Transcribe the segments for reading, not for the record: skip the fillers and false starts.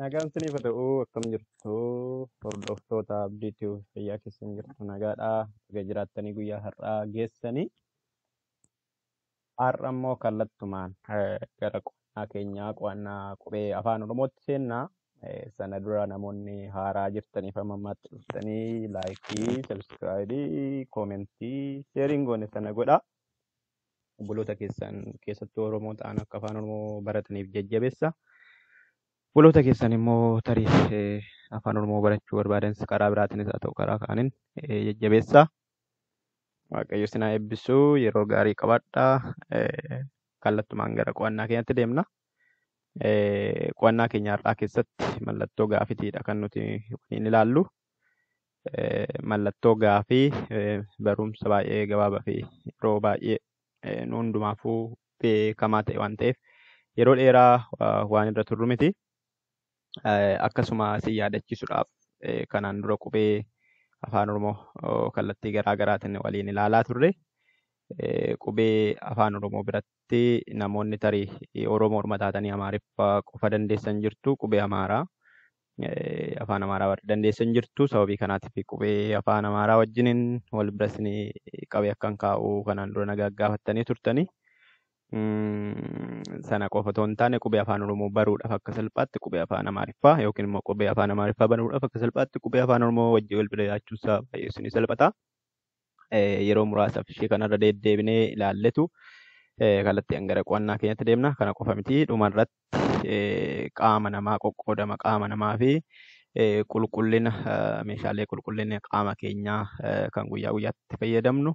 Nagaan isiniif haa ta'u, akkam jirtu hordoftoota Abdii Tube, fayyaa keessan jirtu, nagaadhaa, baga jiraattanii guyyaa har'aa geessanii. Har'a immoo kallattumaan gara qo'annaa keenyaa qo'annaa qubee afaan Oromootti seennaa. Sana dura namoonni haaraa jirtaniif amma ammaatti dhuftanii laayikii, sabskraayibii, koomentii, sheeriin goone sana godhaa. Obboloota keessan keessattuu Oromoo ta'an akka afaan Oromoo barataniif jajjabeessa. Obboloota keessan immoo tarii afaan Oromoo barachuu barbaadan karaa biraatiinis haa ta'u karaa kaaniin jajjabeessa. Waaqayyo isin haa eebbisu, yeroo gaarii qabaadhaa. Kallattumaan gara qo'annaa keenyatti deemna. Qo'annaa keenya har'aa keessatti mallattoo gaafitiidha kan nuti waliin ilaallu. Mallattoo gaafii barumsa baay'ee gabaabaa fi yeroo baay'ee nu hundumaafuu beekamaa ta'e waan ta'eef yeroo dheeraa waan irra turru miti. Akkasuma isin yaadachiisuudhaaf kanaan dura qubee afaan Oromoo kallattii garaa garaatiin waliin ilaalaa turre. Qubee afaan Oromoo biratti namoonni tarii Oromoo orma taatanii Amaariffaa qofa dandeessan jirtu, qubee Amaaraa afaan Amaaraa warri dandeessan jirtu. Sababii kanaatiif qubee afaan Amaaraa wajjiniin wal bira isinii qabee akkan kaa'u kanaan dura na gaggaafattanii turtanii. Sana qofa otoo hin taane qubee afaan Oromoo baruudhaaf akka salphaatti qubee afaan Amaariffaa yookiin immoo qubee afaan Amaariffaa baruudhaaf akka salphaatti qubee afaan Oromoo wajjin wal bira jiraachuun isaa baay'ee isinii salphata. Yeroo muraasaaf ishee kanarra deddeebinee ilaalletu kallattiin gara qo'annaa keenyatti deemna. Kana qofa miti, dhumarratti qaama namaa, qoqqoodama qaama namaa fi qulqullina meeshaalee qulqullina qaama keenyaa kan guyyaa guyyaatti fayyadamnu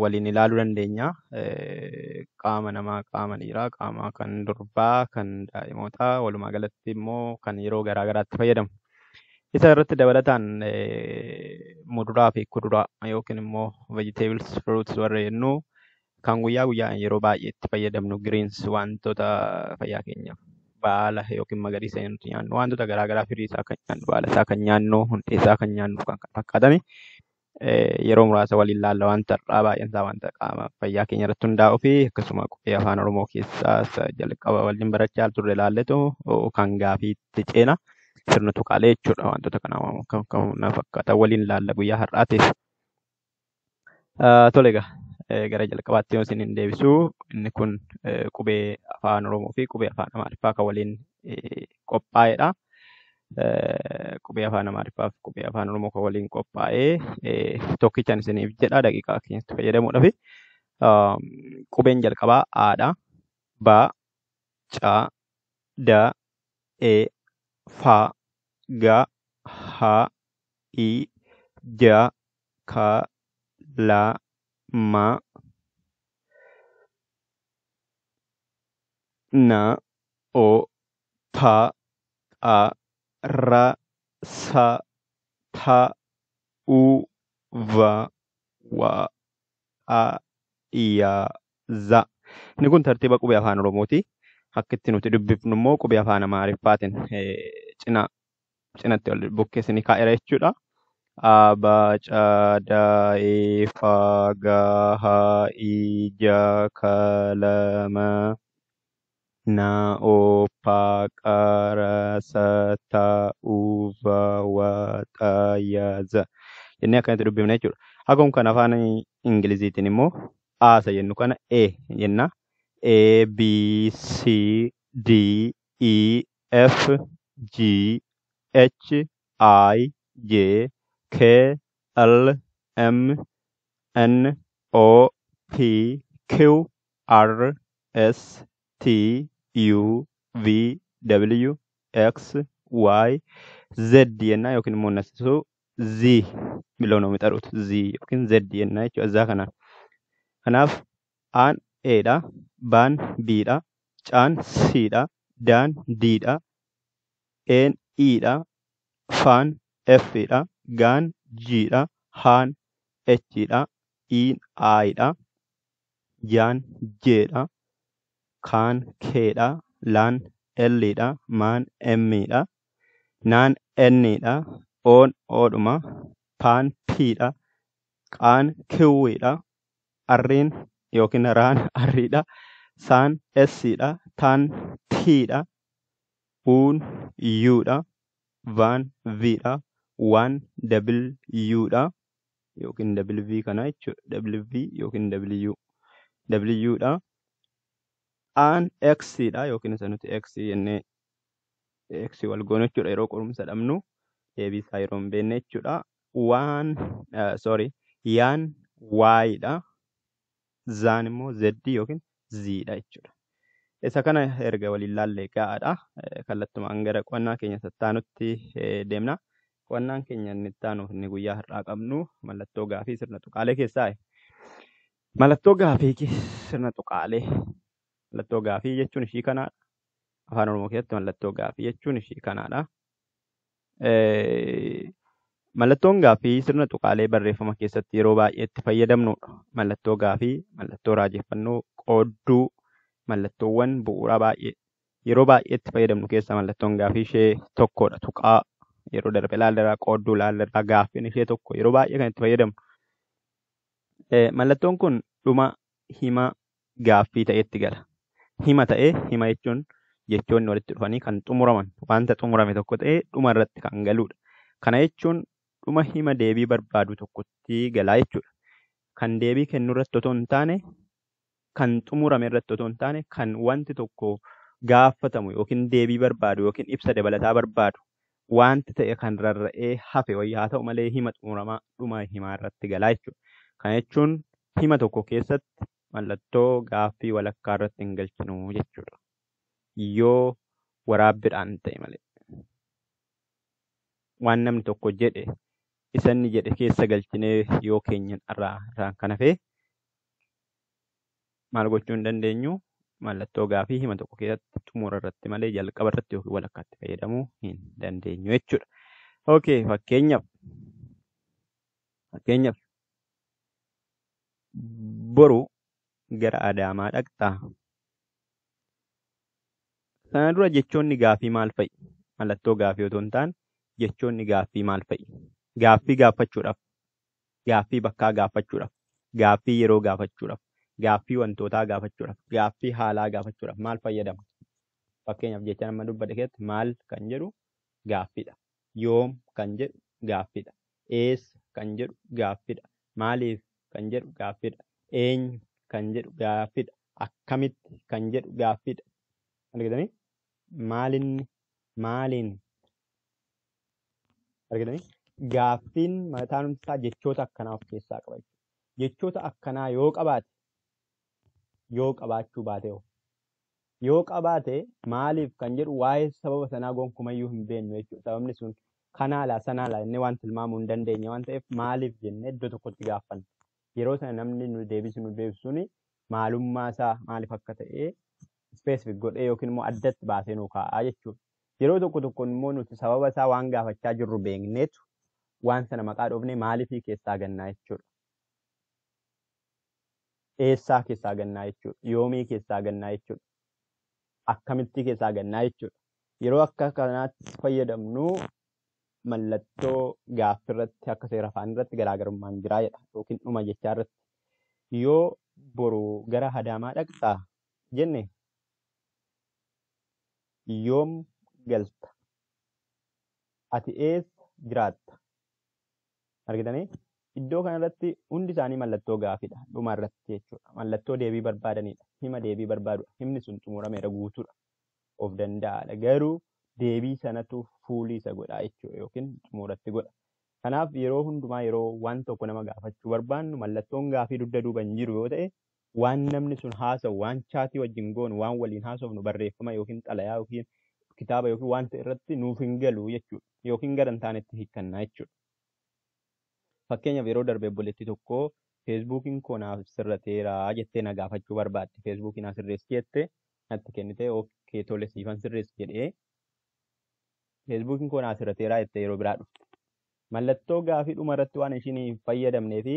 waliin ilaaluu dandeenya. Qaama namaa, qaama dhiiraa, qaama kan durbaa, kan daa'imootaa, walumaa galatti immoo kan yeroo garaa garaatti fayyadamu. Isa irratti dabalataan muduraa fi kuduraa yookiin immoo vegetables, fruits warra jennu kan guyyaa guyyaan yeroo baay'ee itti fayyadamnu, greens, wantoota fayyaa keenyaaf baala yookiin magariisa nuti nyaannu, wantoota garaa garaa, firii isaa kan nyaannu, baala isaa kan nyaannu, hundee isaa kan nyaannu kan kana fakkaatani yeroo muraasa waliin laalla. Wanta irraa baay'een isaa wanta qaama fayyaa keenya irratti hundaa'uu fi akkasuma qubee afaan Oromoo keessaa isa jalqaba waliin barachaa turre ilaalletu kan gaafiitti ceena. Sirna tuqaalee jechuudha. Wantoota kana kan kana fakkaatan waliin laalla guyyaa har'aatiif. Tole egaa, gara jalqabaatti yoo isin hin deebisu, inni kun qubee afaan Oromoo fi qubee afaan Amaariffaa kan waliin qophaa'edha. Qubee afaan Amaariffaa fi qubee afaan Oromoo kan waliin qophaa'ee tokkichaan isiniif jedha daqiiqaa keenyatti fayyadamuudhaaf. Qubeen jalqabaa Aadha, B, C, D, E, F, G, H, I, J, K, L, M, N, O, P, A, R, S, T, U, V, W, A, Y, Z. Inni kun tartiiba qubee afaan Oromooti. Akka itti nuti dubbifnu immoo qubee afaan Amaariffaatiin cina cinatti ol bukkeessinii kaa'eera jechuudha. A, B, C, D, E, F, G, H, I, J, K, L, M, N, O, P, Q, R, S, T, U, V, W, X, Y, Z jennee akkanatti dubbifna jechuudha. Akkuma kan afaan Ingiliziitiin immoo A isa jennu kana E jenna. A, B, C, D, E, F, G, H, I, J, K, L, M, N, O, P, Q, R, S, T, U, V, W, X, Y, Z jenna yookiin immoo nassisu Z ብለው ነው የሚጠሩት፣ Z yookiin Z jenna jechuudha እዛ kanaan. Kanaaf Aan A dha, Baan B dha, Caan C dha, Daan D dha, Een E dha, Faan F dha, Gaan G dha, Haan H dha, Iin I dha, Jaan J dha, Kaan K dha, Laan L dha, Maan M dha, Naan N dha, Oon O dhuma, Paan P dha, Qaan Q dha, Arriin yookiin Raan R dha, Saan S dha, Taan T dha, Uun U dha, Vaan V dha, Waan W dha yookiin W kana jechuudha. W yookiin W W dha. Aan X dha yookiin isa nuti X jennee X wal goonu jechuudha yeroo qorumsa dhabnu deebii isaa yeroo hin beekne jechuudha. Waan sorry yaan Y dha. Zaan immoo Z yookiin Z dha jechuudha. Isa kana erga waliin laallee gahaadha. Kallattumaan gara qo'annaa keenya sattaanutti deemna. Qo'annaan keenya inni itti aanu inni guyyaa har'aa qabnu mallattoo gaafii sirna tuqaalee keessaa. Mallattoo gaafii sirna tuqaalee. Mallattoo gaafii jechuun ishii kanaadha. Afaan Oromoo keessatti mallattoo gaafii jechuun ishii kanaadha. Mallattoon gaafii sirna tuqaalee barreeffama keessatti yeroo baay'ee itti fayyadamnudha. Mallattoo gaafii, mallattoo raajeffannoo, qoodduu, mallattoowwan bu'uuraa baay'ee yeroo baay'ee itti fayyadamnu keessaa mallattoon gaafii ishee tokkodha. Tuqaa yeroo darbe ilaalleerra, qoodduu ilaalleerra, gaaffiin ishee tokko yeroo baay'ee kan itti fayyadamnu. Mallattoon kun dhuma hima gaaffii ta'etti gala. Hima ta'ee hima jechuun jechoonni walitti dhufanii kan xumuraman wanta xumurame tokko ta'ee dhuma irratti kan galudha. Kana jechuun dhuma hima deebii barbaadu tokkotti galaa jechuudha. Kan deebii kennu irratti otoo hin taane, kan xumurame irratti otoo hin taane, kan wanti tokko gaafatamu yookiin deebii barbaadu yookiin ibsa dabalataa barbaadu wanti ta'e kan rarra'ee hafe wayii haa ta'u malee hima xumuramaa dhuma himaa irratti galaa jechuudha. Kana jechuun hima tokko keessatti mallattoo gaaffii walakkaa irratti hin galchinu jechuudha. Yoo waraabbiidhaan ta'e malee. Waan namni tokko jedhe isa inni jedhe keessa galchinee yoo keenyan irraa kan hafe maal gochuu hin dandeenyu? Mallattoo gaafii hima tokko keessatti xumura irratti malee jalqaba irratti yookiin walakkaatti fayyadamuu hin dandeenyu jechuudha. Okay, fakkeenyaaf boru gara Adaamaa dhaqxaa? Sana dura jechoonni gaafii maal fa'i? Mallattoo gaafii otoo hin taane jechoonni gaaffii maal fa'i? Gaaffii gaafachuudhaaf, gaaffii bakkaa gaafachuudhaaf, gaaffii yeroo gaafachuudhaaf, gaaffii wantootaa gaafachuudhaaf, gaaffii haalaa gaafachuudhaaf maal fayyadama? Fakkeenyaaf jecha nama dubbate keessatti maal kan jedhu gaaffiidha. Yoom kan jedhu gaaffiidha. Eessa kan jedhu gaaffiidha. Maaliif kan jedhu gaaffiidha. Eenyu kan jedhu gaaffiidha. Akkamitti kan jedhu gaaffiidha. Argitanii? Maalinni, maaliin argitanii? Gaaffiin mataan isaa jechoota akkanaa of keessaa qaba jechuudha. Jechoota akkanaa yoo qabaate, yoo qabaachuu baate hoo? Yoo qabaate maaliif kan jedhu waa'ee sababa sanaa gonkumayyuu hin beeknu jechuudha. Sababni sun kanaa laa sanaa laa jennee waan tilmaamuu hin dandeenye waan ta'eef maaliif jennee iddoo tokkotti gaaffanna. Yeroo sana namni nu deebisu nu deebisu suni maalummaa isaa maaliif akka ta'e specific godhee yookiin immoo addatti baasee nu kaa'aa jechuudha. Yeroo tokko tokko immoo nuti sababa isaa waan gaafachaa jirru beekneetu waan sana maqaa dhoofnee maaliifii keessaa gannaa jechuudha. Eessaa keessaa gannaa jechuudha. Yoomii keessaa gannaa jechuudha. Akkamitti keessaa gannaa jechuudha. Yeroo akka kanaatti fayyadamnu mallattoo gaaffii irratti akka seera afaan irratti garaagarummaan jiraa jedha yookiin dhuma jechaa irratti. Yoo boru gara Adaamaa dhaqxaa jenne yoom galta? Ati eessa jiraatta? Argitanii? Iddoo kanarratti hundi isaanii mallattoo gaaffiidha. Dhuma irratti jechuudha. Mallattoo deebii barbaadanidha. Hima deebii barbaadudha. Himni sun xumurameera guutuudha. Of danda'aadha. Garuu deebii sanatu fuulii isa godha jechuudha yookiin xumuratti godha. Kanaaf yeroo hundumaa yeroo waan tokko nama gaafachuu barbaannu mallattoon gaaffii dugda duuba hin jiru yoo ta'e waan namni sun haasa'u, waan chaatii wajjin goonu, waan waliin haasofnu barreeffama yookiin xalayaa yookiin kitaaba yookiin wanta irratti nuuf hin galu jechuudha. Yookiin gara hin taanetti hiikkannaa jechuudha. Fakkeenyaaf yeroo darbe obboleettii tokko feesbuukiin koo naaf sirrateera jettee na gaafachuu barbaadde. Feesbuukii naa sirreessi jettee natti kennite okay tole siifan sirreessi jedhee feesbuukiin koo naaf sirrateera jettee yeroo biraa dhufte. Mallattoo gaafii dhuma irratti waan ishiin hin fayyadamnee fi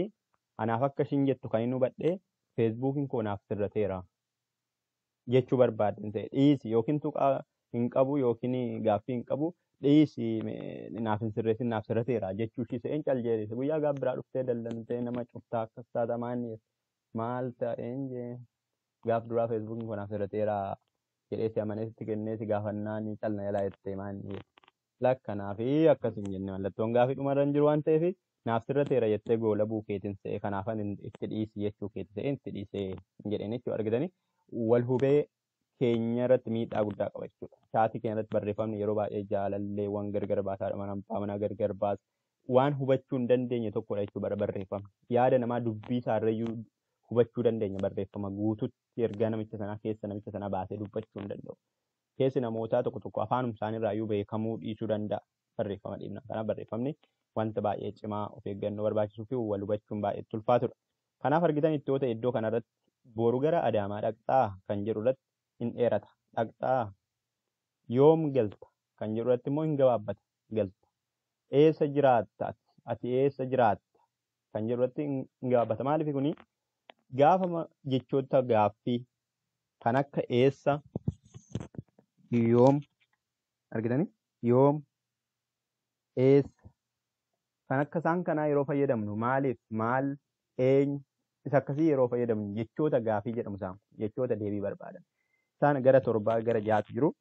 anaaf akka ishiin jettu kan hin hubadhe feesbuukiin koo naaf sirrateera jechuu barbaadde ta'e dhiisi yookiin tuqaa hin qabu yookiin gaaffii hin qabu dhiisi naaf hin sirreessin naaf sirrateera jechuu ishii se'een cal jedhe. Guyyaa gaaf biraa dhuftee daldaltee nama cuftaa akkas taata maal ta'een jee gaaf duraa feesbuukiin koo naaf sirrateera jedhee si amanee sitti kennee si gaafannaan cal na jalaa jettee maanni lakkanaa fi akkas hin jenne mallattoon gaafii dhumarra hin jiru waan ta'eef naaf sirrateera jettee goolabuu keetiin se'e kanaafan itti dhiisi jechuu keeti se'een itti dhiisee hin jedheen jechuudha. Argitanii wal hubee keenya irratti miidhaa guddaa qaba jechuudha. Chaatii keenya irratti barreeffamni yeroo baay'ee jaalalleewwan gargar baasaa abbaa manaa gargar baasa waan hubachuu hin dandeenye tokkodha jechuudha barreeffamni. Yaada namaa dubbii isaarrayyuu hubachuu dandeenya barreeffama guututti ergaa namicha sanaa keessa namicha sanaa baasee dubbachuu hin danda'u. Keessi namootaa tokko tokko afaanuma isaaniirraayyuu beekamuu dhiisuu danda'a barreeffama dhiibna. Kanaaf barreeffamni wanta baay'ee cimaa of eeggannoo barbaachisuu fi wal hubachuun baay'ee ulfaatudha. Kanaaf argitan ittoo ta'e iddoo kanarratti boru gara Adaamaa dhaqxaa kan jedhu irratti hin dheerata. Dhaqxaa yoom galta kan jedhu irratti immoo hin gabaabbata galta. Eessa jiraatta ati eessa jiraatta kan jedhu irratti hin gabaabbata. Maaliif kuni gaafa jechoota gaaffii kan akka eessa yoom argitanii yoom eessa kan akka isaan kanaa yeroo fayyadamnu maaliif maal eenyu isa akkasii yeroo fayyadamnu jechoota gaafii jedhamu isaan jechoota deebii barbaadan. Isaan gara 7 gara 6 jiru.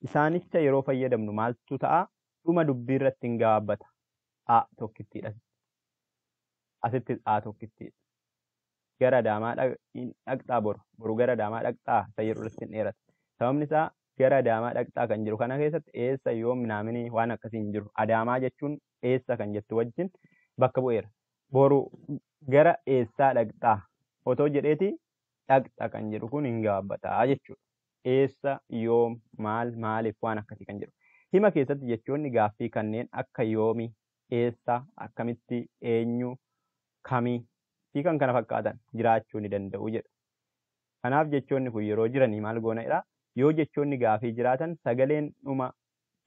Isaanicha yeroo fayyadamnu maaltu ta'a? Dhuma dubbii irratti hin gabaabbata. A tokkittiidha. Asitti A tokkittiidha. Gara Adaamaa dhaqxaa boru. Boru gara Adaamaa dhaqxaa isa jedhu irratti hin dheerata. Sababni isaa gara Adaamaa dhaqxaa kan jiru kana keessatti eessa yoom naaminii waan akkasii hin jiru. Adaamaa jechuun eessa kan jettu wajjin bakka bu'eera. Boru gara eessaa dhaqxaa otoo jedheeti dhaqxa kan jedhu kun hin gabaabbataa jechuudha. Eessa yoom maal maaliif waan akkasii kan jedhu. Hima keessatti jechoonni gaaffii kanneen akka yoomi, eessa, akkamitti, eenyu, kamii fi kan kana fakkaatan jiraachuu ni danda'u jedha. Kanaaf jechoonni kun yeroo jiranii maal goona jedhaa? Yoo jechoonni gaafii jiraatan sagaleen dhuma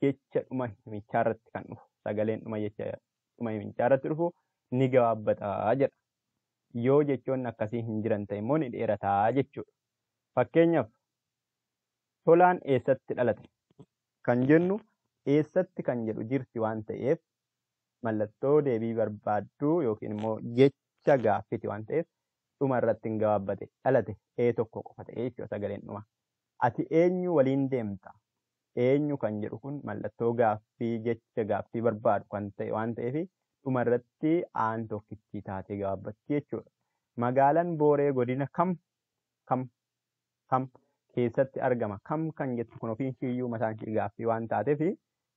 jecha dhuma himichaa irratti kan dhufu sagaleen dhuma jecha dhuma himichaa irratti dhufu ni gabaabbataa jedha. Yoo jechoonni akkasii hin jiran ta'e immoo ni dheerataa jechuudha. Fakkeenyaaf Tolaan eessatti dhalate kan jennu eessatti kan jedhu jirti waan ta'eef mallattoo deebii barbaadduu yookiin immoo jecha gaaffiti waan ta'eef dhuma irratti hin gabaabbate dhalate ee tokko qofa ta'e jechuudha sagaleen dhuma. Ati eenyu waliin deemta? Eenyu kan jedhu kun mallattoo gaaffii jecha gaaffii barbaadu kan ta'e waan ta'eef dhuma irratti aan tokkittii taatee gabaabbatti jechuudha. Magaalaan Booree godina kam kam kam keessatti argama? Kam kan jettu kun ofiin ishiiyyuu mataan ishii gaaffii waan taateef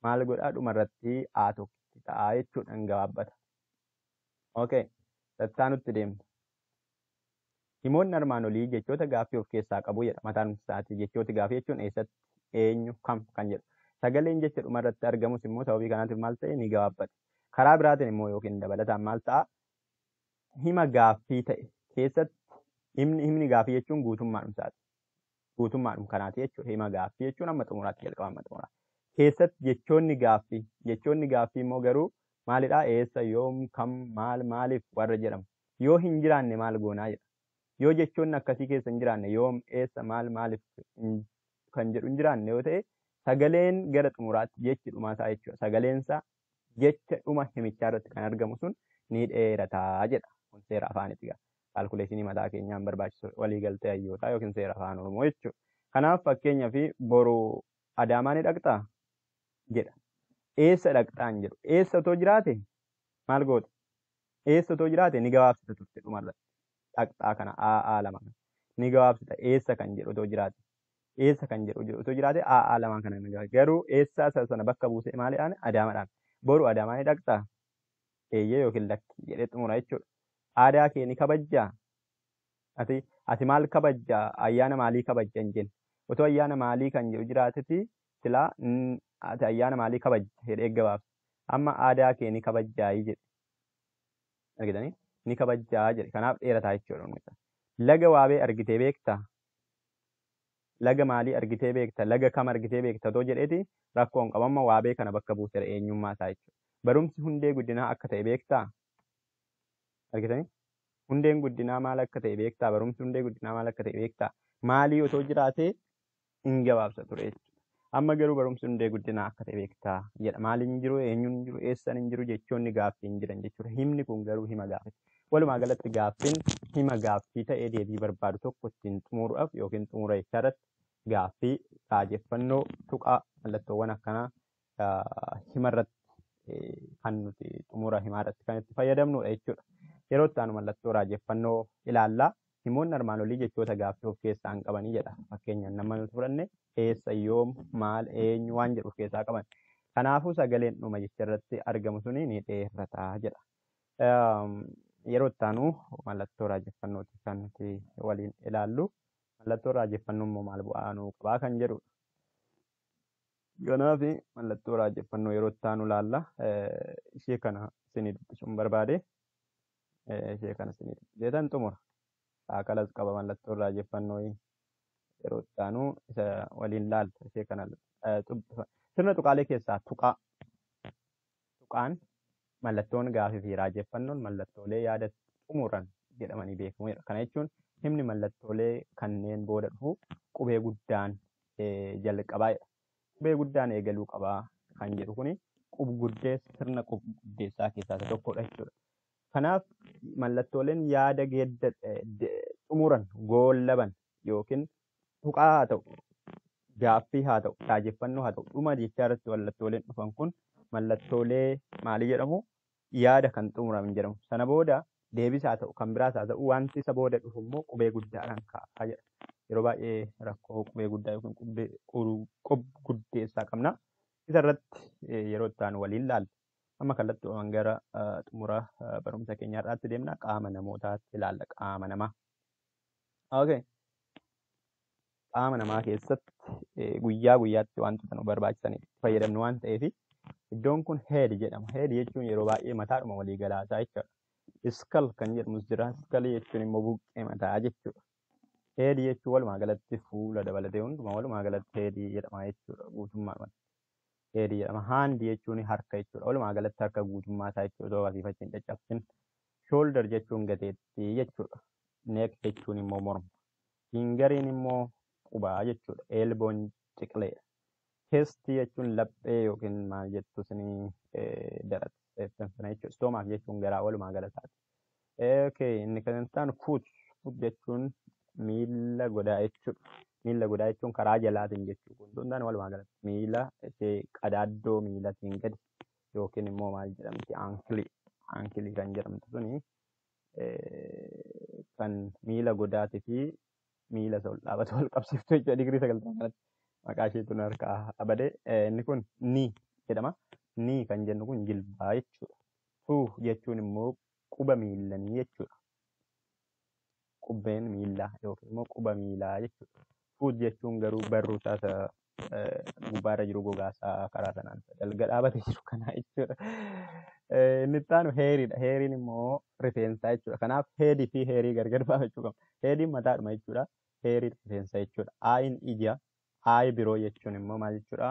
maal godhaa dhuma irratti aa tokkitti ta'a jechuudha hin gabaabbata. Okay, tattaanutti deemna. Himoonni armaan olii jechoota gaaffii of keessaa qabu jedha mataan isaati. Jechooti gaaffii jechuun eessatti, eenyu, kam kan jedhu. Sagaleen jecha dhuma irratti argamus immoo sababii kanaatiif maal ta'e ni gabaabbata. Karaa biraatiin immoo yookiin dabalataan maal ta'a? Hima gaaffii ta'e keessatti himni gaaffii jechuun guutummaadhuma isaati. Guutummaadhuma kanaati jechuudha. Hima gaaffii jechuun amma xumuraatti jalqaba amma xumuraatti. Keessatti jechoonni gaaffii immoo garuu maalidhaa? Eessa, yoom, kam, maal, maaliif warra jedhamu. Yoo hin jiraanne maal goonaa jedha. Yoo jechoonni akkasii keessa hin jiraanne yoom, eessa, maal, maaliif kan jedhu hin jiraanne yoo ta'e sagaleen gara xumuraatti jechi dhumaa isaa jechuudha. Sagaleen isaa jecha dhuma himichaa irratti kan argamu sun ni dheerataa jedha. Kun seera afaaniiti egaa. Kaalkuleeshinii mataa keenyaan barbaachisu waliigaltee hayyootaa yookiin seera afaan Oromoo jechuudha. Kanaaf fakkeenyaaf boru Adaamaa ni dhaqxaa jedha. Eessa dhaqxaa hin jedhu. Eessa otoo jiraate maal goota? Eessa otoo jiraate ni gabaabsita turte dhumarratti. Dhaqxaa kana AA lama ni gabaabsita. Eessa kan jedhu otoo jiraate. Eessa kan jedhu otoo jiraate AA lama kana ni gabaabsita. Garuu eessa sana bakka buusee maaliidhaan? Adaamaadhaan. Boru Adaamaa ni dhaqxaa? Eeyyee yookiin lakki jedhee xumura jechuudha. Aadaa kee ni kabajjaa? Ati maal kabajjaa? Ayyaana maalii kabajja hin jenne. Otoo ayyaana maalii kan jedhu jiraateeti silaa ati ayyaana maalii kabajja jedhee gabaabsa. Amma aadaa kee ni kabajjaayi jedhe. Argitanii? Ni kabajjaa jedhe. Kanaaf dheerataa jechuudha. Laga Waabee argitee beektaa? Laga maalii argitee beekta? Laga kam argitee beekta? Otoo jedheeti rakkoon qabu. Amma Waabee kana bakka buuseera eenyummaa isaa jechuudha. Barumsi hundee guddinaa akka ta'e beektaa? Argitanii? Hundeen guddinaa maal akka ta'e beektaa? Barumsi hundee guddinaa maal akka ta'e beektaa? Maalii otoo jiraatee hin gabaabsa ture jechuudha. Amma garuu barumsi hundee guddinaa akka ta'e beektaa jedha. Maaliin hin jiru, eenyuun hin jiru, eessaan hin jiru jechoonni gaaffii hin jiran jechuudha. Himni kun garuu hima gaaffii. Walumaa galatti gaaffiin hima gaaffii ta'ee deebii barbaadu tokko ittiin xumuruudhaaf yookiin xumura jechaa irratti gaaffii, raajeffannoo, tuqaa, mallattoowwan akkanaa himarratti kan nuti xumura himaa irratti kan itti fayyadamnudha jechuudha. Yeroo itti aanu mallattoo raajeffannoo ilaallaa. Himoonni armaan olii jechoota gaaffii of keessaa hin qabanii jedha. Fakkeenyaaf nama nuti fudhanne eessa, yoom, maal, eenyu waan jedhu of keessaa qaban. Kanaafuu sagaleen dhuma jecha irratti argamu suni ni dheerata jedha. Yeroo itti aanu mallattoo raajeffannooti kan nuti waliin ilaallu. Mallattoo raajeffannoo immoo maal bu'aa nuu qabaa kan jedhudha. Kanaaf mallattoo raajeffannoo yeroo itti aanu ilaalla. Ishee kana isinii dubbisuun barbaade. Ishee kana isinii dubbiseetan xumura. Shaakalas qaba mallattoo raajeffannoo yeroo itti aanu isa waliin ilaalla. Ishee kana sirna tuqaalee keessaa tuqaa. Tuqaan mallattoon gaafii fi raajeffannoon mallattoolee yaada xumuran jedhamanii beekamu. Kana jechuun himni mallattoolee kanneen booda dhufu qubee guddaan jalqabaa jedha. Qubee guddaan eegaluu qabaa kan jedhu kuni qub-guddeessa sirna qub-guddeessaa keessaa isa tokkodha jechuudha. Kanaaf mallattooleen yaada xumuran goollaban yookiin tuqaa haa ta'u, gaaffii haa ta'u, raajeffannoo haa ta'u, dhuma jechaa irratti mallattooleen dhufan kun mallattoolee maalii jedhamu? Yaada kan xumuraman jedhamu. Sana booda deebis haa ta'u, kan biraas haa ta'u, wanti isa booda dhufu immoo qubee guddaadhaan kaa'aa jedha. Yeroo baay'ee rakkoo qubee guddaa yookiin qub-guddeessaa qabna. Isa irratti yeroo itti aanu waliin ilaalla. Amma kallattuudhaan gara xumura barumsa keenya har'aatti deemna. Qaama namootaatti ilaalla. Qaama namaa. Okay. Qaama namaa keessatti guyyaa guyyaatti wantoota nu barbaachisan itti fayyadamnu waan ta'eef iddoon kun head jedhama. Head jechuun yeroo baay'ee mataadhuma walii galaasaa jechuudha. Skull kan jedhamus jira. Skull jechuun immoo buqqee mataa jechuudha. Head jechuun walumaa galatti fuula dabalatee hundumaa walumaa galatti head jedhama jechuudha guutummaadhumatti. Head jedhama. Hand jechuun harka jechuudha. Walumaa galatti harka guutummaa isaa jechuudha otoo asii fi achi hin caccabsin. Shoulder jechuun gateettii jechuudha. Neck jechuun immoo morma. Fingeriin immoo qubaa jechuudha. Elbown ciqileedha. Chest jechuun laphee yookiin maal jettu isinii darata sana jechuudha. Stomach jechuun garaa walumaa galataati. Okay, inni kan ta'an foot. Foot jechuun miila godaa jechuudha. Miila godaa jechuun karaa jalaatiin jechuudha. Kun hundaan walumaa galatti miila ishee qadaaddoo miilatiin gadi yookiin immoo maal jedhamti ankle. Ankle kan jedhamtu suni kan miila godaatii fi miila isa ol dhaabatu wal qabsiiftu jechuudha. Digirii 90 kanatti maqaa isheetu nu harkaa abade. Inni kun knee jedhama. Knee kan jennu kun jilbaa jechuudha. Toe jechuun immoo quba miillanii jechuudha. Qubbeen miillaa yookiin immoo quba miilaa jechuudha. Foot jechuun garuu barruu isaa isa gubbaarra jiru gogaa isaa karaa sanaan dalga dhaabatee jiru kana jechuudha. Inni itti aanu hairiidha. Hairiin immoo rifeensa jechuudha. Kanaaf headii fi hairii gargar baafachuu qabna. Headiin mataadhuma jechuudha. Hairiin rifeensa jechuudha. Eyein ija. Eyebrow jechuun immoo maal jechuudha?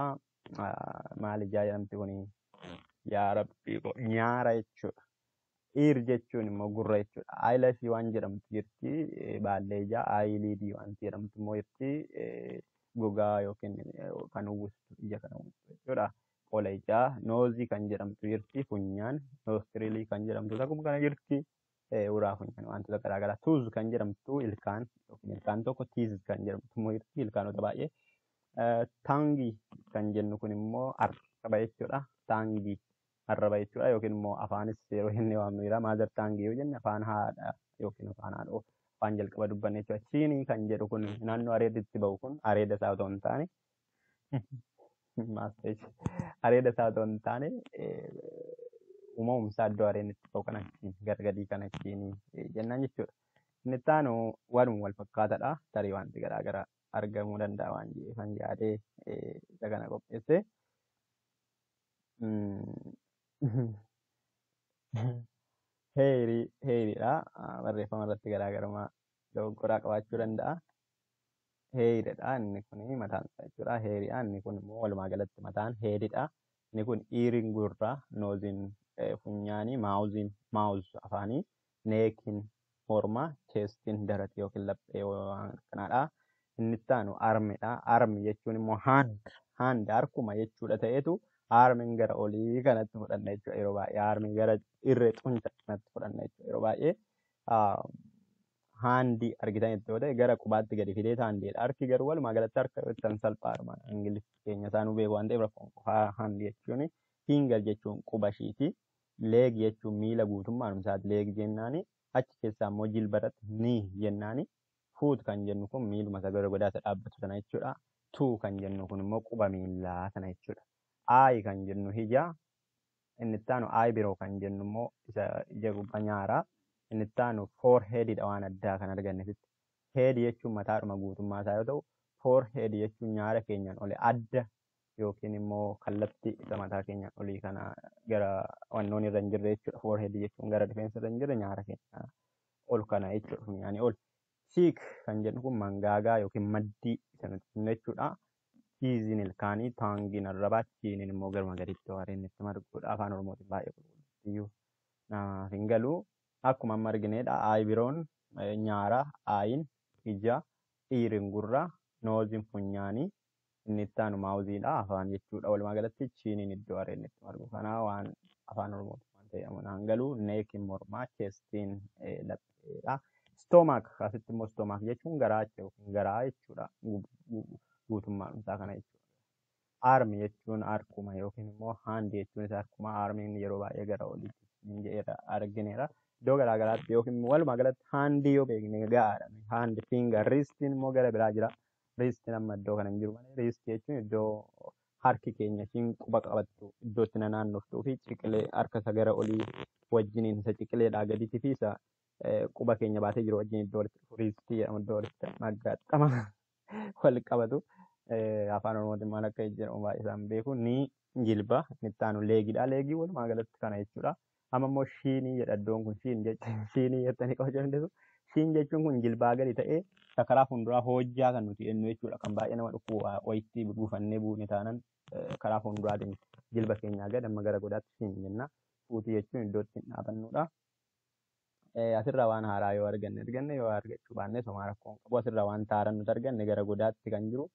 Maal ijaa jedhamti kuni? Yaa Rabbii nyaara jechuudha. Ear jechuun immoo gurra jechuudha. Eyelashii waan jedhamtu jirti. Baallee ijaa. Eyelidii wanti jedhamtu immoo jirti. Gogaa yookiin kan uwwistu ija kana uwwistu jechuudha. Qola ijaa. Noseii kan jedhamtu jirti. Funyaan. Nostrilii kan jedhamtu akkuma kana jirti. Uraa funyaan wantoota garaagaraa. Tooth kan jedhamtu ilkaan yookiin ilkaan tokko. Teeth kan jedhamtu immoo jirti. Ilkaanota baay'ee. Tongueii kan jennu kun immoo arraba jechuudha. Tongueii arraba jechuudha yookiin immoo afaanis yeroo inni waamnu jira. Mother tongueii yoo jenne afaan haadha yookiin afaan haadhoo afaan jalqaba dubbanne jechuudha. Chinii kan jedhu kun naannoo areeddi itti ba'u kun areeda isaa otoo hin taane areeda isaa otoo hin taane uumamumsaa iddoo areedni itti ba'u kana gargadii kana chinii jennaan jechuudha. Inni itti aanu waanuma wal fakkaataadha. Tarii wanti garaagaraa argamuu danda'a waan jedheefan yaadee isa kana qopheesse. Hairii hairiidha. Barreeffama irratti garaagarummaa dogoggoraa qabaachuu danda'a. Hairiidha inni kun mataan isaa jechuudha. Hairiidha inni kun immoo walumaa galatti mataan headidha. Inni kun eariin gurraa, noseiin funyaanii, mouth'iin mouth afaanii, neckiin mormaa, chestiin darata yookiin laphee waan kanaadha. Inni itti aanu armidha. Arm jechuun immoo hand harkuma jechuudha ta'etu armiin gara olii kanatti fudhanna jechuudha yeroo baay'ee. Armii gara irree xunca kanatti fudhanna jechuudha yeroo baay'ee. Handii argitanitti yoo ta'e gara qubaatti gadi fidee handiidha. Harki garuu walumaa galatti harka yoo jettan salphaadhuma. Ingiliffi keenya isaanuu beeku waan ta'eef rakkoon qofaa handii jechuun finger jechuun quba ishiiti. Leg jechuun miila guutummaan isaati leg jennaani. Achi keessaa immoo jilba irratti knee jennaani. Foot kan jennu kun miiluma isa gara godaa isa dhaabbatu sana jechuudha. Toe kan jennu kun immoo quba miillaa sana jechuudha. Eye kan jennu ija. Inni itti aanu eyebrow kan jennu immoo isa ija gubbaa nyaaraa. Inni itti aanu foreheadidha waan addaa kan arganne sitti. Head jechuun mataadhuma guutummaa isaa yoo ta'u, forehead jechuun nyaara keenyaan oli adda yookiin immoo kallattii isa mataa keenyaan olii kana gara wannoon irra hin jirre jechuudha. Forehead jechuun gara rifeensa irra hin jirre nyaara keenya ol kana jechuudha. Funyaanii ol. Cheek kan jennu kun mangaagaa yookiin maddii isa nuti jennu jechuudha. Teethiin ilkaanii, tongueiin arrabaa, chiniin immoo garuma gaditti warreen itti margudha. Afaan Oromootiin baay'ee qulqulluutti naaf hin galu. Akkuma amma arginedha. Eyebrown nyaara, eyein ija, eariin gurra, noseiin funyaanii, inni itti aanu mouthiidha afaan jechuudha. Walumaa galatti chiniin iddoo warreen itti margu. Kana waan afaan Oromootiin waan ta'e naan galu. Neckiin mormaa, chestiin lapheedha. Stomach asitti immoo stomach jechuun garaacha yookiin garaa jechuudha. Guutummaan isaa kana jechuudha. Arm jechuun harkuma yookiin immoo hand jechuun isa harkuma. Armiin yeroo baay'ee gara oliitti jedheera argineera. Iddoo garaa garaatti yookiin walumaa galatti handii yoo beekne gahaadha. Hand, finger, wristiin immoo gara biraa jira. Wristiin amma iddoo kana hin jiru malee wristii jechuun iddoo harki keenya ishiin quba qabattu iddoo itti nanaannoftuu fi ciqilee harka isa gara olii wajjiniin isa ciqileedhaa gadiitii fi isa quba keenya baatee jiru wajjin iddoo walitti dhufu wristii jedhamu iddoo walitti maggaxxama wal qabatu. Afaan Oromootiin maal akka jedhamu baay'ee isaan beeku. Ni jilba inni itti aanu legidha. Legii walumaa galatti kana jechuudha. Amma immoo shinii jedha iddoon kun shin shinii jettanii qabachuu dandeessu. Shin jechuun kun jilbaa gadi ta'ee karaa fuulduraa hojjaa kan nuti jennu jechuudha. Kan baay'ee nama dhukkubu wayitti gufannee buune taanan karaa fuulduraatiin jilba keenyaa gad amma gara godaatti shin jenna. Footii jechuun iddoo ittiin dhaabannudha. Asirraa waan haaraa yoo arganne arganne yoo argachuu baanne somaa rakkoo hin qabu. Asirraa waan haaraa nuti arganne gara godaatti kan jiru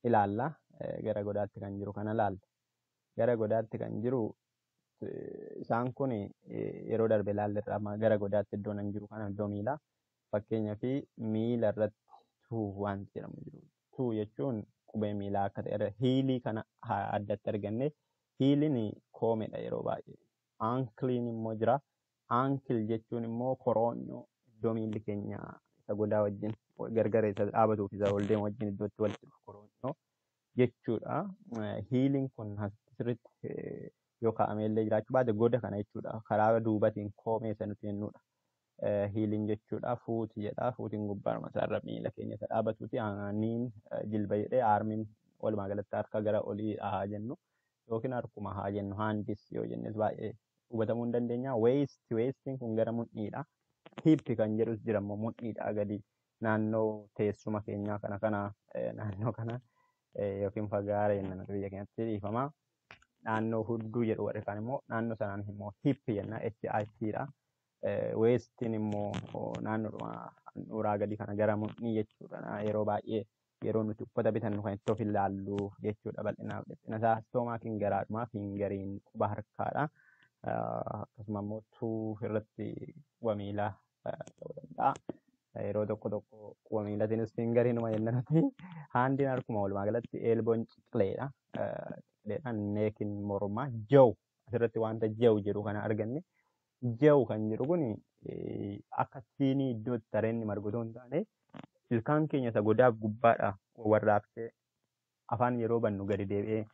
ilaalla. Gara godaatti kan jiru kana ilaalla. Gara godaatti kan jiru isaan kun yeroo darbe ilaalleerra amma gara godaatti iddoon an jiru kana iddoo miilaa. Fakkeenyaaf miila irratti toe wanti jedhamu jiru. Toe jechuun qubee miilaa akka ta'e heelii kana addatti arganne heeliin koomeedha yeroo baay'ee. Ankleiin immoo jira. Ankle jechuun immoo koroonyoo iddoo miilli keenya isa godaa wajjin gargar isa dhaabatuu fi isa ol deemu wajjin iddoo itti walitti dhufu koroonyoo jechuudha. Heeliin kun sirriitti yoo kaa'amee illee jiraachuu baate goda kana jechuudha. Karaa duubatiin koomee isa nuti jennudha. Heeliin jechuudha. Footii jedha. Footiin gubbaadhuma isaarra miila keenya isa dhaabatuuti. Kneen jilba jedhee armiin walumaa galatti harka gara olii haa jennu yookiin harkuma haa jennu handis yoo jennes baay'ee hubatamuu hin dandeenya. Waist waistiin kun gara mudhiidha. Hip kan jedhus jira immoo mudhiidha gadi naannoo teessuma keenyaa kana kana naannoo kana yookiin fagaara jenna nuti biyya keenyatti dhiifama. Naannoo hudduu jedhu warri kaan immoo naannoo sanaan immoo hip jenna HIP dha. Waistiin immoo naannoodhuma handhuuraa gadii kana gara mudhii jechuudha. Yeroo baay'ee yeroo nuti uffata bitannu kan itti of ilaallu jechuudha bal'inaaf dhiphina isaa. Stomachiin garaadhuma fingeriin quba harkaadha. Akkasuma immoo toe irratti quba miilaa ta'uu danda'a. Yeroo tokko tokko quba miilatiinis fingeriinuma jenna nuti. Handiin harkuma walumaa galatti elbown ciqileedha. Ciqileedha. Neckiin mormaa jaw asirratti wanta jaw jedhu kana arganne. Jaw kan jedhu kun akka chinii iddoo itti sareenni margu otoo hin taane ilkaan keenya isa godaaf gubbaadha warraaqsee afaan yeroo bannu gadi deebi'ee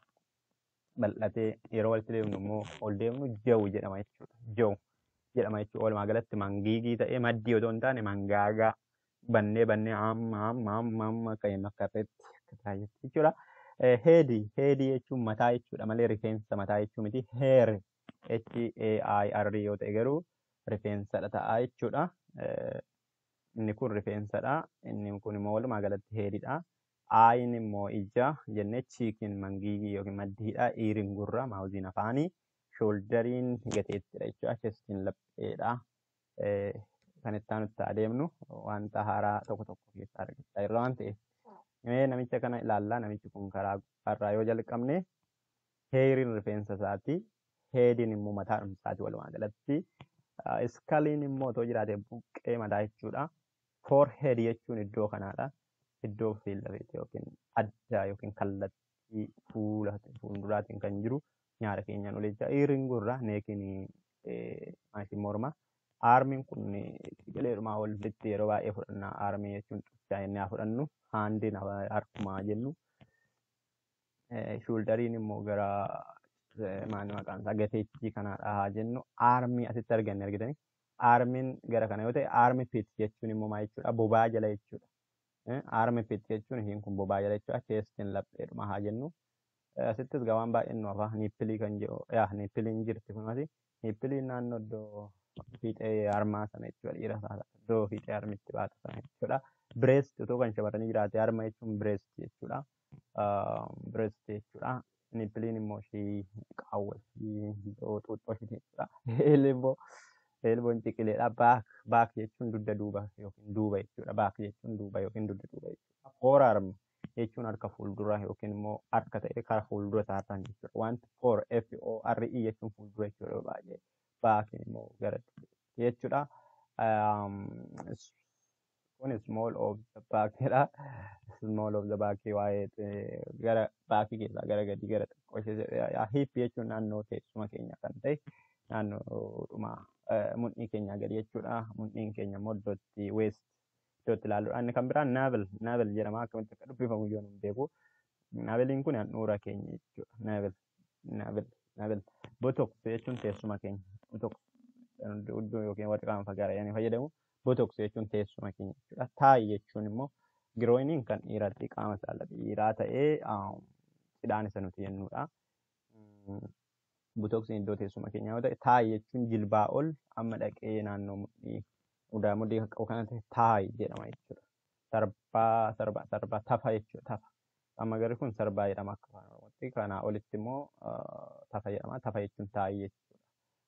bal'atee yeroo walitti deemnu immoo ol deemnu jaw jedhama jechuudha. Jaw jedhama jechuudha. Walumaa galatti mangiigii ta'ee maddii otoo hin taane mangaagaa bannee bannee amma amma amma amma akka jennu akka irreetti akka taa'etti jechuudha. Headii headii jechuun mataa jechuudha malee rifeensa mataa jechuu miti. Hair H A I R yoo ta'e garuu rifeensadha ta'a jechuudha. Inni kun rifeensadha. Inni kun immoo walumaa galatti headidha. Eye'n immoo ija jennee, cheek'n mangiigii yookiin maddiidha. Ear'n gurra, mouth'n afaanii, shoulder'n gateettiidha jechuudha. Chest'n lapheedha. Kan itti aanutti adeemnu wanta haaraa tokko tokko keessaa argachaa jirra waan ta'eef. Mee namicha kana ilaallaa. Namichi kun karaa gubbaarraa yoo jalqabne, hair'n rifeensa isaati. Head'n immoo mataa isaati walumaa galatti. Skull'n immoo otoo jiraate buqqee mataa jechuudha. Forehead jechuun iddoo kanaadha. Iddoo fiilafeeti yookiin adda yookiin kallattii fuula fuulduraatiin kan jiru nyaara keenyaan olii jecha. Ear'n gurra, neck'n maashin morma. Arm'n kun galeedhumaa olitti yeroo baay'ee fudhanna. Armii jechuun xuccaa jennee haa fudhannu. Hand'n harkumaa jennu. Shoulder'n immoo gara maal maqaan isaa gateettii kanaadha haa jennu. Armii asitti arganne argitanii. Arm'n gara kana yoo ta'e, armpit jechuun immoo maal jechuudha? Bobaa jala jechuudha. Armpit jechuun ishiin kun bobaa jala jechuudha. Chest'n lapheedhuma haa jennu. Asittis gawaan baay'een nu hafa. Nipple'ii kan jedhu, yaa, nipple'iin jirti kunuunsi. Nipple'iin naannoo iddoo fiixee harmaa sana jechuudha. Dhiira isaa iddoo fiixee harmitti baatu sana jechuudha. Breast otoo kan shamarranii jiraate, harma jechuun breast jechuudha. Breast jechuudha. Nipple'iin immoo ishii qaawwa ishii iddoo xuuxxoo ishii jechuudha. Elbow, elbow'n ciqileedha. Back, back jechuun dugda duuba yookiin duuba jechuudha. Back jechuun duuba yookiin dugda duuba jechuudha. Forearm jechuun harka fuuldura yookiin immoo harka ta'ee karaa fuuldura isaarraan jechuudha. Wanti fore, F O R E jechuun fuuldura jechuudha yeroo baay'ee. Back'n immoo gara jechuudha. Kun small of the back jedha. Small of the back waa'ee gara back'ii keessaa gara gadii gara xiqqoo ishee. Hip jechuun naannoo teessuma keenya kan ta'e, naannoodhuma mudhii keenyaa gadi jechuudha. Mudhiin keenya immoo iddootti waist iddootti ilaalluudha. Inni kan biraan navel, navel jedhama. Akkamitti akka dubbifamu iyyuu hin beeku. Navel'iin kun handhuura keenya jechuudha. Navel, navel, navel. Buttocks jechuun teessuma keenya. Buttocks hudduu yookiin warri qaama fagaraa fayyadamu. Buttocks jechuun teessuma keenya jechuudha. Thigh jechuun immoo groin'iin kan dhiiratti qaama saala dhiiraa ta'ee cidhaan isa nuti jennudha. Buttocks'n iddoo teessuma keenyaa yoo ta'e, thigh jechuun jilbaa ol amma dhaqee naannoo mudhii mudaa mudhii qabu kana ta'e thigh jedhama jechuudha. Sarbaa, sarbaa, sarbaa, tafa jechuudha, tafa. Amma garri kun sarbaa jedhama akka afaan Oromootti. Kanaa olitti immoo tafa jedhama. Tafa jechuun thigh jechuudha.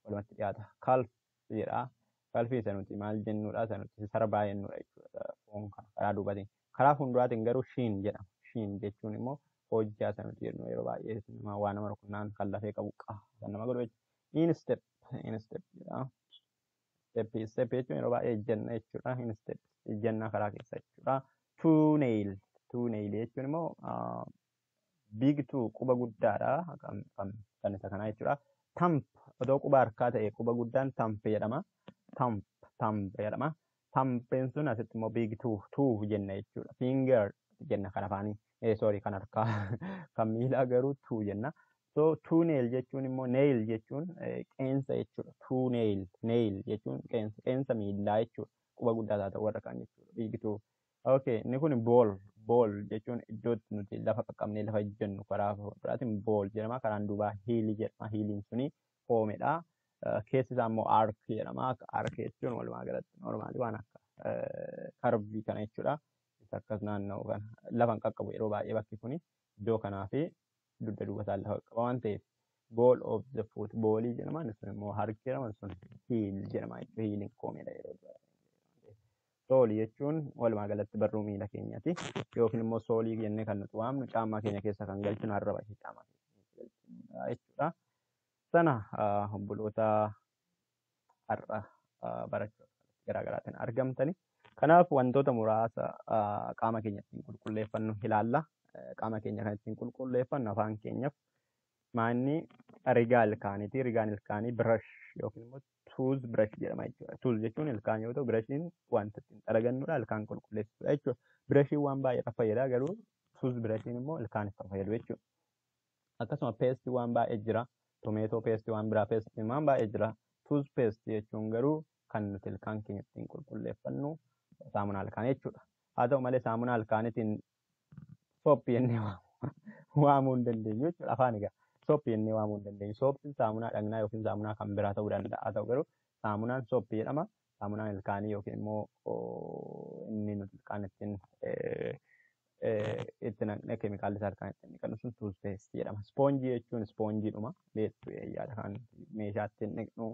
Walumatti dhiyaata. Calf jedha. Calf'ii isa nuti maal jennuudha? Isa nuti sarbaa jennuudha jechuudha. Foon kana karaa duubaatiin. Karaa fuulduraatiin garuu shin jedhama. Shin jechuun immoo hojjaa isa nuti jennu, yeroo baay'ee nama waa nama rukunnaan kan lafee qabu qaa kan nama godhu jechuudha. Instep, instep jedha. Step, step jechuun yeroo baay'ee ejjenna jechuudha. Instep ejjennaa karaa keessa jechuudha. Toenail, toenail jechuun immoo big toe quba guddaadha kan isa kanaa jechuudha. Thumb otoo quba harkaa ta'e, quba guddaan thumb jedhama. Thumb, thumb jedhama. Thumb'n sun asitti immoo big toe, toe jenna jechuudha. Finger jenna kan afaanii. Sorry, kan harkaa, kan miilaa garuu toe jenna. So toenail jechuun immoo, nail jechuun qeensa jechuudha. Toenail, nail jechuun qeensa, qeensa miillaa jechuudha. Quba guddaa haa ta'u warra kaan jechuudha. Big toe. Okay, inni kun ball, ball jechuun iddootti nuti lafa qaqqabnee lafa ejjennu karaa fuulduraatiin ball jedhama. Karaan duubaa heel jedhama. Heel'iin suni koomeedha. Keessi isaa immoo arch jedhama. Arch jechuun walumaa galatti normal'ii waan akka curve'ii kana jechuudha. Isa akkas naanna'u kana lafa hin qaqqabu yeroo baay'ee bakki kuni iddoo kanaa fi dugda duuba isaa lafa qaqqaba waan ta'eef ball of the foot ball'ii jedhama. Inni sun immoo arch jedhama. Sun heel jedhama jechuudha. Heel'iin koomeedha yeroo baay'ee. Sole jechuun walumaa galatti barruu miila keenyaati. Yookiin immoo sole'ii jennee kan nuti waamnu caammaa keenya keessa kan galchinu, arraba ishee caammaa keessa galchinudha jechuudha. Sana obboloota har'a barachuu garaa garaatiin argamtani. Kanaaf wantoota muraasa qaama keenya ittiin qulqulleeffannu ilaalla. Qaama keenya kan ittiin qulqulleeffannu afaan keenyaaf maanni rigaa ilkaaniiti. Rigaan ilkaanii brush yookiin immoo tooth brush jedhama jechuudha. Tooth jechuun ilkaan yoo ta'u, brush'iin wanta ittiin xaragannudha, ilkaan qulqulleessuudha jechuudha. Brush'iin waan baay'eedhaaf fayyada, garuu tooth brush'iin immoo ilkaaniif kan fayyadu jechuudha. Akkasuma paste'ii waan baay'ee jira. Tomato paste'ii, waan biraa paste'ii waan baay'ee jira. Tooth paste jechuun garuu kan nuti ilkaan keenya ittiin qulqulleeffannu saamunaa ilkaanii jechuudha. Haa ta'u malee saamunaa ilkaaniitiin soap'ii jennee waamuu hin dandeenyu jechuudha. Afaan egaa soap'ii jennee waamuu hin dandeenyu. Soap'iin saamunaa dhagnaa yookiin saamunaa kan biraa ta'uu danda'a. Haa ta'u garuu saamunaan soap'ii jedhama. Saamunaan ilkaanii yookiin immoo inni nuti ilkaan ittiin Itti naqnee keemikaalli isaa harkaan ittiin dhiqannu sun toothpaste jedhama. Ispoonjii jechuun ispoonjiidhuma. Beektu yaada kan meeshaa ittiin dhiqnu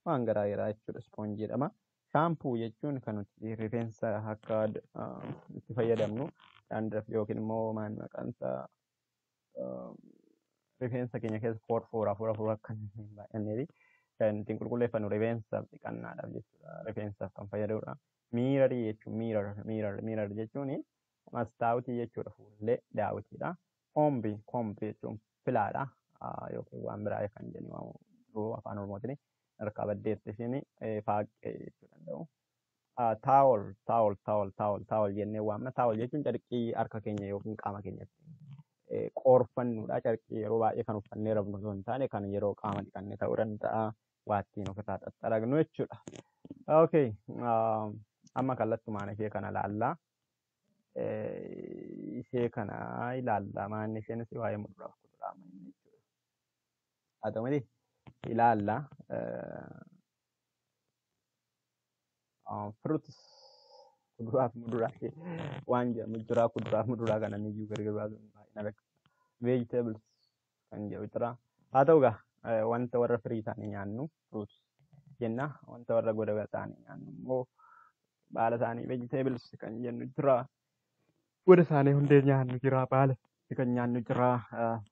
waan garaa garaa jechuudha ispoonjii jedhama. Shaampuu jechuun kan nuti rifeensa akka itti fayyadamnu dandruff yookiin immoo maal maqaan isaa rifeensa keenya keessa foorfoora afur akka hin baay'anneefi kan ittiin qulqulleeffannu rifeensaaf dhiqannaadhaaf jechuudha. Rifeensaaf kan fayyadudha. Mirrorii jechuun mirror mirror mirror jechuun mastaawutii jechuudha. Fuullee daawwitiidha. Comb comb jechuun filaadha yookiin waan biraa kan jennu waamu afaan Oromootiin harkaa baddeetti isheen faaqqee jechuu danda'u. Towel towel towel towel towel jennee waamna. Towel jechuun carqii harka keenya yookiin qaama keenyatti qoorfannudha. Carqii yeroo baay'ee kan uffannee rafnu osoo hin taane kan yeroo qaama dhiqanne ta'uu danda'a. Waa ittiin ofirraa xaxxaragnu jechuudha. Okay, amma kallattumaan ishee kana ilaallaa. Ishee kana ilaalla. Maanni isheenis waa'ee muduraa fi kuduraa jechuudha. Haa ta'u malee ilaalla. Fruits kuduraa fi muduraa waan jedhamu jira. Kuduraa fi muduraa kana iyyuu gargar baasuun baay'ee na rakkisa. Vegetables kan jedhu jira. Haa ta'u egaa wanta warra firii isaanii nyaannu fruits jenna. Wanta warra goda isaanii nyaannu immoo baala isaanii vegetables kan jennu jira. Goda isaanii hundee nyaannu jira. Baala kan nyaannu jira.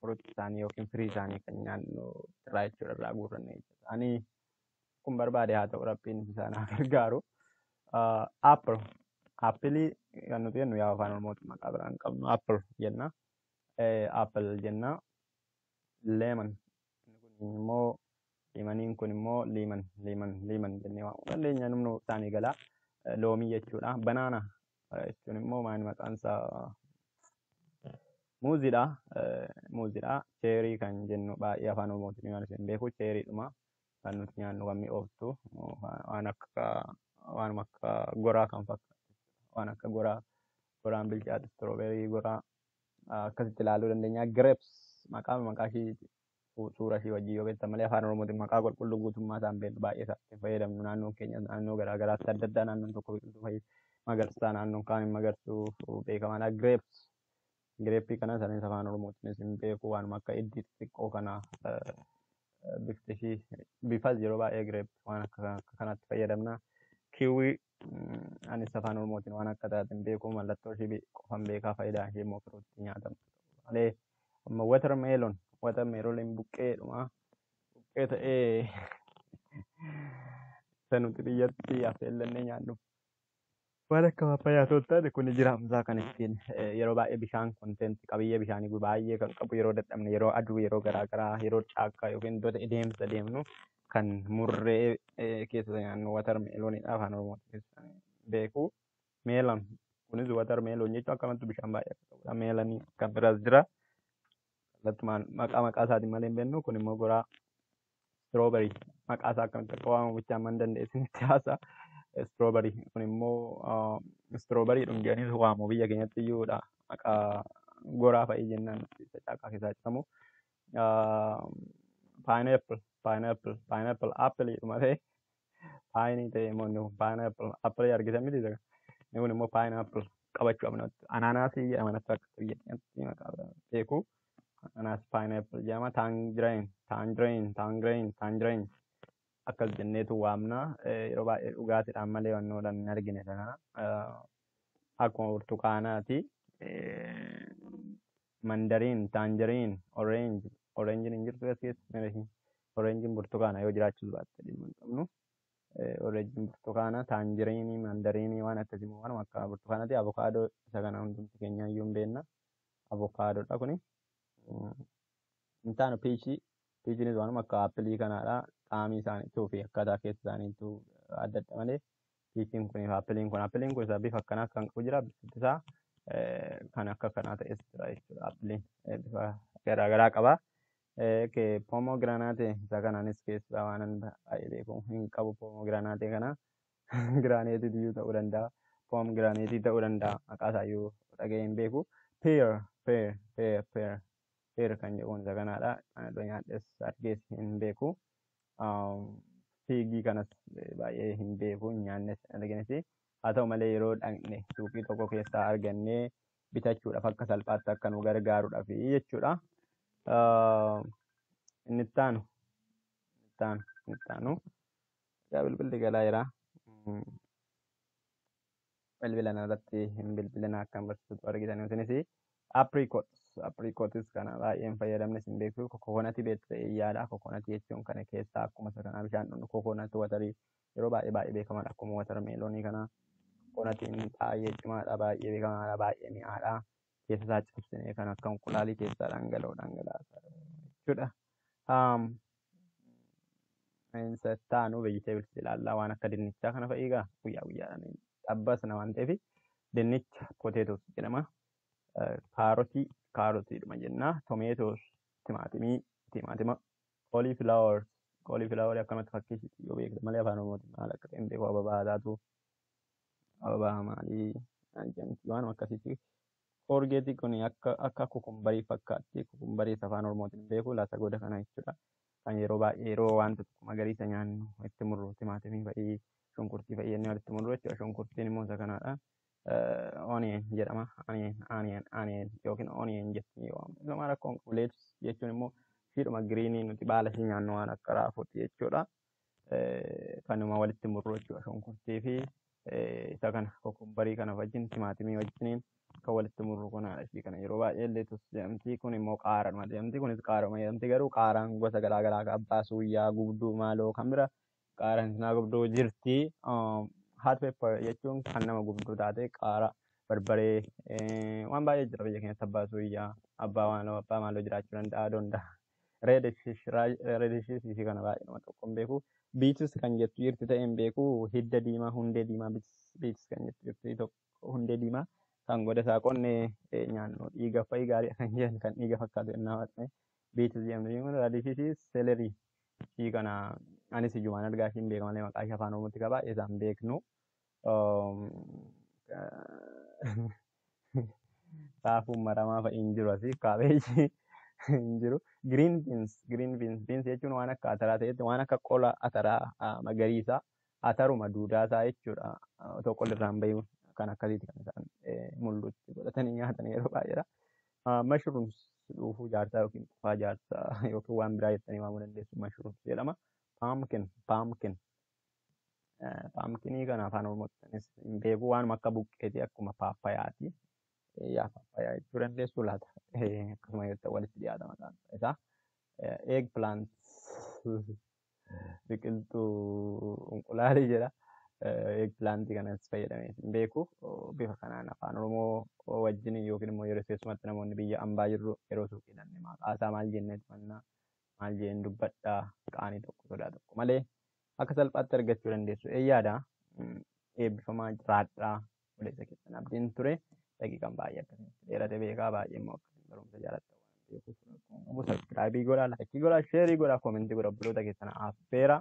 Fruit isaanii yookiin firii isaanii kan nyaannu jira jechuudha irraa guurrannee isaanii. Kun barbaade haa ta'u, Rabbiin isaan haa gargaaru. Apple appilii kan nuti jennu yaa afaan Oromootiin maqaa biraa hin qabnu, apple jenna. Apple jenna. Lemon kun immoo lemoniin kun immoo lemon lemon lemon jennee waamuu dandeenya, namni isaanii gala. Loomii jechuudha. Banana jechuun immoo maal maqaan isaa muuziidha. Muuziidha. Cherry kan jennu baay'ee afaan Oromootiin waan isin beeku cherrydhuma. Kan nuti nyaannu kan mi'ooftu waan akka waanuma akka goraa kan fakkaatu, waan akka goraa goraan bilchaatu strawberry goraa akkasitti ilaaluu dandeenya. Grapes maqaa maqaa ishii suura ishii wajjin yoo beektan malee afaan Oromootiin maqaa qulqulluu guutummaa isaan beeknu baay'ee isaa itti fayyadamnu. Naannoon keenya naannoo garaa garaatti adda addaa, naannoon tokko biqiltuu magarsaa, naannoon kaan hin magarsu beekamaadha. Grapes grapeii kana sanis afaan Oromootiinis hin beeku, waanuma akka iddii xixiqqoo kana bifti ishii bifas yeroo baay'ee grape waan akka kanatti fayyadamna. Kiwi anis afaan Oromootiin waan akka taate hin beeku, mallattoo ishii qofan beekaa, faayidaan ishee immoo firuutti nyaatamtu malee. Amma watermelon watermeloniin buqqeedhuma buqqee ta'ee isa nuti biyyatti affeellannee nyaannu waan akka paappaayyaa osoo hin taane kun jiraamsaa kan ittiin yeroo baay'ee bishaan contentii qabiyyee bishaanii baay'ee kan qabu, yeroo dadhabne, yeroo aduu, yeroo garaa garaa, yeroo caakkaa yookiin iddoo deemsa deemnu kan murree keessa nyaannu watermeloniidha afaan Oromootiin beeku. Melon kunis watermelon jechuun akkamatti bishaan baay'ee akka qabudha. Melonii kan biraas jira. Kallattumaan maqaa maqaa isaatiin malee hin beeknu. Kun immoo goraa strawberry maqaa isaa akkamitti akka waamamu bichaa amma hin dandeessinitti haasa. Strawberry kun immoo strawberry jedhanii waamu biyya keenyatti iyyuudha. Maqaa goraa fa'i jennaan isa caakkaa keessaa jedhamu. Pineapple pineapple pineapple appleii ta'e pineii ta'e immoo inni kun pineapple appleii argitan miti isa inni kun immoo pineapple qabachuu namatti anaanaasii jedhama natti akka biyya keenyatti maqaa biraa beeku. Anaanaas pineapple jedhama. Tangerine tangerine tangerine tangerine akkas jenneetu waamna. Yeroo baay'ee dhugaatiidhaan malee wannoodhaan hin argine isa kana. Akkuma burtukaanaati. Mandarin tangerine orange orangeiin hin jirtu as keessa. Orangeiin burtukaana yoo jiraachuu baatte dhimma hin qabnu. Orangeiin burtukaana, tangerineii, mandarinii waan akkasii waanuma akka burtukaanaati. Avokaadoo isa kana hundumti keenya iyyuu hin beekna. Avokaadoodha kuni. Hin taanu peachii peachiinis waanuma akka appleii kanaadha. Qaamii isaaniituu fi akkaataa keessa isaaniitu adda adda malee peachiin kunii fi appleiin kun appleiin kun isa bifa akkanaa kan qabu jira. Bifti isaa kan akka kanaa ta'es jira jechuudha. Appleiin bifa garaa garaa qaba. Pomegranate isa kanaanis keessaa waan baay'ee beeku hin qabu pomegranate kana. Granateiitu iyyuu ta'uu danda'a. Pomegranateii ta'uu danda'a. Maqaa isaa iyyuu dhaga'ee hin beeku. Pear pear pear pear pear kan jedhamu isa kanaadha. Kan iddoo nyaadhes argees hin beeku. Figii kanas baay'ee hin beeku, hin nyaannes hin argines. Haa ta'u malee yeroo dhaqne suuqii tokko keessaa argannee bitachuudhaaf akka salphaatti akka nu gargaaruudhaaf jechuudha. Inni itti aanu egaa bilbilli galaa jira. Bilbila irratti hin bilbilina akkam barsiisutu argitan isinis apricot kana baay'een fayyadamne isin beektu. Kokonatii beektu ta'ee yaada. Kokonatii jechuun kana keessaa akkuma isa kanaa bishaan dhugnu kokonat watarii yeroo baay'ee baay'ee beekamaadha. Akkuma watar meeloonii kana kokonatiin baay'ee cimaadha, baay'ee beekamaadha, baay'ee mi'aadha. Keessa isaa cabsinee kan akka inqulaalii keessaa dhangala'oo dhangalaasa jechuudha. Taanu vegetables ilaallaa waan akka dinnichaa kana fa'i egaa guyyaa guyyaadhaan xabbasna waan ta'eef dinnicha potatoes jedhama. Kaarotii kaarotiidhuma jenna. Tomatoes timaatimii timaatima. Cauliflower cauliflower akkanumatti fakkii yoo beekte malee afaan Oromootiin maal akka ta'e hin beeku. Ababaa taatu ababaa maalii jedhamti waanuma akkasiiti. Koorgeetii kun akka kukumbarii fakkaatti. Kukumbariis afaan Oromootiin hin beeku. Laata goda kana jechuudha. Kan yeroo baay'ee yeroo wanta tokko magariisa nyaannu itti murru timaatimii fa'ii shunkurtii fa'ii jennee walitti murru jechuudha. Shunkurtiin immoo isa kanaadha. Onion jedhama. Onion, onion, onion yookiin onion jettanii waamtu. Isuma rakkoon qabu. Lettuce jechuun immoo ishiidhuma giriinii nuti baala ishii nyaannu waan akka raafuuti jechuudha. Kanuma walitti murru jechuudha. Shunkurtii fi isa kana kukumbarii kana wajjin timaatimii wajjiniin kan walitti murru kunaadha. Ishii kana yeroo baay'ee lettuce jedhamti. Kun immoo qaaraadhuma jedhamti. Kunis qaaruma jedhamti. Garuu qaaraan gosa garaa garaa kan abbaa suuyyaa, gubduu, maaloo kan bira qaaraan sinaa gubduu jirti. Hot pepper jechuun kan nama gubduu taate qaara barbaree waan baay'ee jira biyya keenyatti abbaa suuyyaa, abbaa maaloo, abbaa maaloo jiraachuu danda'a donda. Redishes ishii kana baay'ee nama tokko hin beeku. Beets kan jettu jirti ta'e hin beeku. Hidda diimaa, hundee diimaa beets kan jettu jirti tokko hundee diimaa kan goda isaa qonnee nyaannu dhiiga fa'i gaarii kan jedhan kan dhiiga fakkaatu yennaa waaqne beets jedhamtu. Radishes celery ishii kana anis ijumaan argaa ishii hin beeku malee maqaa ishee afaan Oromootti qaba isaan beeknu. Raafuun maramaa fa'i hin jiru asii kaabeejii hin jiru. Green beans green beans beans jechuun waan akka ataraa ta'etti waan akka qola ataraa magariisa ataruma duudaa isaa jechuudha. Otoo qolli irraa hin bahin kan akkasiiti kan isaan mul'utti godhatanii nyaatan yeroo baay'eedha. Mushrooms dhuufuu jaarsaa yookiin qufaa jaarsaa yookiin waan biraa jettanii waamuu dandeessu mushrooms jedhama. Pumpkin pumpkin pumpkinii kana afaan Oromootti hin beeku waanuma akka buqqeeti akkuma paappayaati. Yaa paappayaa jechuu dandeessu laata. Akkasuma yoo ta'u walitti dhiyaata maqaan isaa. Eggplant biqiltuu unqulaalii jedha. Eggplantii kanas fayyadamee hin beeku. Bifa kanaan afaan Oromoo wajjin yookiin immoo yeroo keessumatti namoonni biyya ambaa jirru yeroo suuqii dhaqne maqaa isaa maal jennee mannaa maal jeen dubbadhaa qaanii tokko sodaa tokko malee akka salphaatti argachuu dandeessu. Eeyyaadha. Eebbifamaa jiraadhaa. Obboleessa keessan abdiin ture. Daqiiqaan baay'ee akkasitti dheerate beekaa baay'ee immoo akkasiin barumsa jaalattan waan beekuuf rakkoon qabu. Sabsiraayibii godhaa, laayikii godhaa, sheerii godhaa, koomentii godhaa obboloota keessan affeera.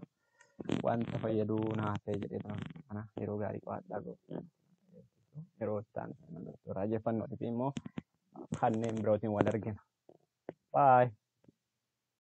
Wanta fayyadu naaf ta'e jedhee kana yeroo gaarii qabaadhaa gooftaan. Yeroo itti aanu mallattoo raajeffannoo fi immoo kanneen birootiin wal argina. Bye.